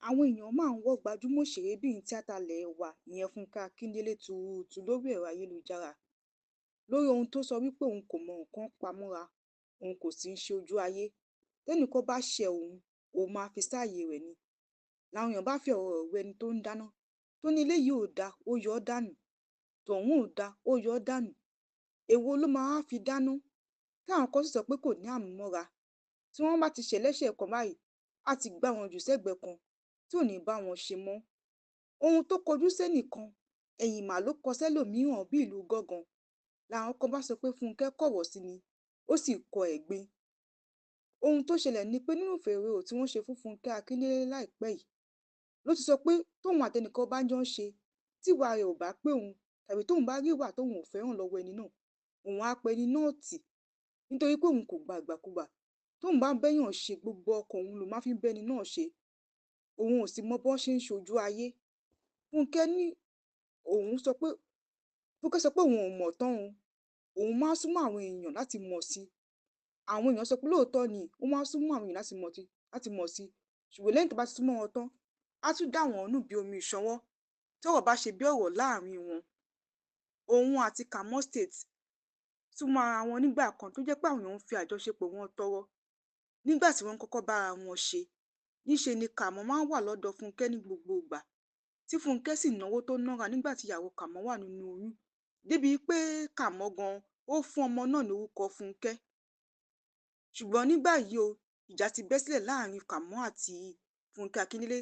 Àwọn èèyàn máa ń wọ gbajúmọ̀ òṣèrébìnrin tíátà ilé wa ìyẹn Fúnkẹ́ Akíndélé tuurutu lórí ẹ̀rọ ayélujára lórí ohun tó sọ wípé òun kò mọ nǹkan pa mọ́ra, òun kò sì ń ṣe ojú ayé, tẹ́nìkan bá ṣe òun, òun máa fi sáàyè rẹ̀ ni. Làwọn èèyàn bá fi ọ̀rọ̀ rẹ̀ wé ẹni tó ń dáná, tó ní eléyìí ò dáa, ó yọ ọ́ dànù, tọ̀hún ò dáa, ó yọ ọ́ dànù. Èwo ló máa wá fi dáná? Táwọn kan sì sọ pé kò ní àmúmọ́ra. Tí wọ́n bá ti ṣẹ̀ lẹ́sẹ̀ kan báyìí, á ti gbá wọn jù sẹ́gbẹ̀ẹ́ kan tí ò ní bá wọn ṣe mọ́. Ohun tó kọjú sẹ́nìkan, ẹ̀yìn mà ló kọ sẹ́lòmíràn bí ìlù gángan. Làwọn kan bá sọ pé Fúnkẹ́ kọ̀wọ̀ sí ni, ó sì kọ ẹ̀gbin. Ohun tó ṣẹlẹ̀ ni pé nínú ìfọ̀rọ̀wérọ̀ tí wọ́n ṣe fún Fúnkẹ́ Akíndélé láìpẹ́ yìí ló ti sọ pé tóun àtẹnìkan bá jọ ń ṣe, tíwà rẹ̀ ò bá pé òun tàbí tóun bá rí ìwà tóun ò fẹ́ràn lọ́wọ́ ẹni náà, òun á pe ẹni náà tì nítorí pé òun kò gba ìgbàkugbà. Tóun bá ń béèyàn ṣe, gbogbo ọkàn òun ló máa fi ń bẹ́ni náà ṣe. Òun ò sì mọ bó ṣe ń ṣojú ayé. Fúnkẹ́ ní òun sọ pé Fúnkẹ́ sọ pé òun ò mọ̀ tán o. Òun máa ń súnmọ́ àwọn èèyàn láti mọ̀ sí. Àwọn èèyàn sọ pé lóòótọ́ ni ó máa ń súnmọ́ àwọn èèyàn láti mọ̀ sí. Ṣùgbọ́n lẹ́yìn tó bá ti súnmọ́ wọn tán, á tún dà wọ́n nù bí omi ìṣanwọ́ tọ́rọ̀ bá ṣe bí ọ̀rọ̀ láàrin wọn. Òun àti Kamo State súnmọ́ ara wọn nígbà kan tó jẹ́ pé àwọn èèyàn ń fi àjọṣepọ̀ wọn tọrọ nígbà tí wọ́n kọ́kọ́ bára wọn ṣe. Níṣe ni Kamo máa ń wà lọ́dọ̀ Fúnkẹ́ ní gbogbo ìgbà, tí Fúnkẹ́ sì náwó tó nára nígbà tí ìyàwó Kamo wà nínú oyún, débi pé Kamo gan-an ó fún ọmọ náà ní orúkọ Fúnkẹ́. Ṣùgbọ́n ní báyìí o, ìjà ti bẹ́ sílẹ̀ láàrin Kamo àti Fúnkẹ́ Akíndélé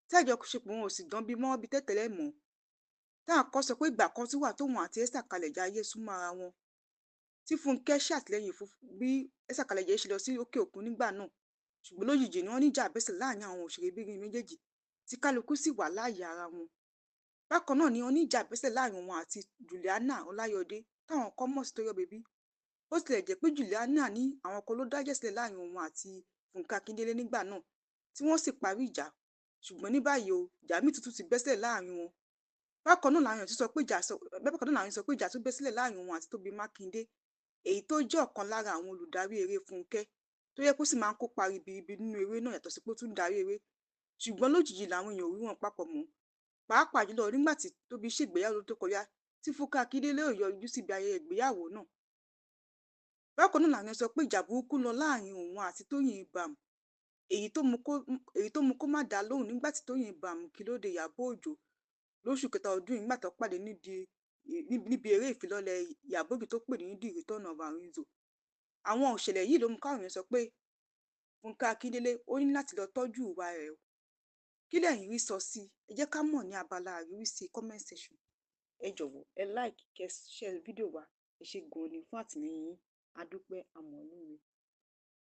tí àjọṣepọ̀ wọn ò sì dán bí mọ́ bíi tẹ́lẹ̀tẹ́lẹ̀ mọ́. Táwọn kan sọ pé ìgbà kan tún wà tóun àti Esther Kalẹ̀jayé súnmọ́ ara wọn, tí Fúnkẹ́ ṣàtìlẹ́yìn fún bí Esther Kalẹ̀jayé ṣe lọ sí òkè òkun nígbà náà. Ṣùgbọ́n lójijì ni wọ́n ní ìjà bẹ́ sílẹ̀ láàrin àwọn òṣèrébìnrin méjèèjì tí kálukú sì wà láàyè ara wọn. Bákan náà ni wọ́n ní ìjà bẹ́ sílẹ̀ láàrin òun àti Juliana Ọláyọdé táwọn kan mọ̀ sí Tóyọ̀ Baby. Bó tilẹ̀ jẹ́ pé Juliana ní àwọn kan ló dájà sílẹ̀ láàrin òun àti Fúnkẹ́ Akíndélé nígbà náà tí wọ́n sì parí ìjà. Ṣùgbọ́n ní báyìí o, ìjà míì tuntun ti bẹ́ sílẹ̀ láàrin wọn. Bákan náà làwọn èèyàn sọ pé ìjà tún bẹ́ sílẹ̀ láàrin òun àti Tóbi Mákindé, èyí tó jẹ́ ọ̀kan lára àwọn olùdarí eré Fúnkẹ́ tó jẹ́ pé ó sì máa ń kópa ribiribi nínú eré náà yàtọ̀ sí pé ó tún ń darí eré. Ṣùgbọ́n lójijì làwọn èèyàn ò rí wọn papọ̀ mọ́. Pàápàá jùlọ nígbà tí Tóbi ṣègbéyàwó lọ́dún tó kọjá tí Fúnkẹ́ Akíndélé ò yọjú síbi ayẹyẹ ìgbéyàwó náà. Bákan náà làwọn èèyàn sọ pé ìjà burúkú lọ láàrin òun àti Tóyìn Abraham, èyí tó mú kó má dá lóhùn nígbà tí Tóyìn Abraham kí lóde Ìyábọ̀ Òjó lóṣù kẹta ọdún yìí nígbà tó pàdé níbi eré ìfilọ́lẹ̀ Ìyábọ̀ Òjó tó pè ní The Return of Arinzo. Àwọn ìṣẹ̀lẹ̀ yìí ló mú káwọn èèyàn sọ pé Fúnkẹ́ Akíndélé ó ní láti lọ tọ́jú ìwà rẹ̀ o. Kí lẹ̀yin rí sọ sí i? Ẹ jẹ́ ká mọ̀ ní abala àríwísí comment section. Ẹ jọ̀wọ́ ẹ like, kẹ́ share fídíò wa. Ẹ ṣé gan-an ni fún àtìlẹ́yìn yín. A dúpẹ́, a mọ̀ lóore.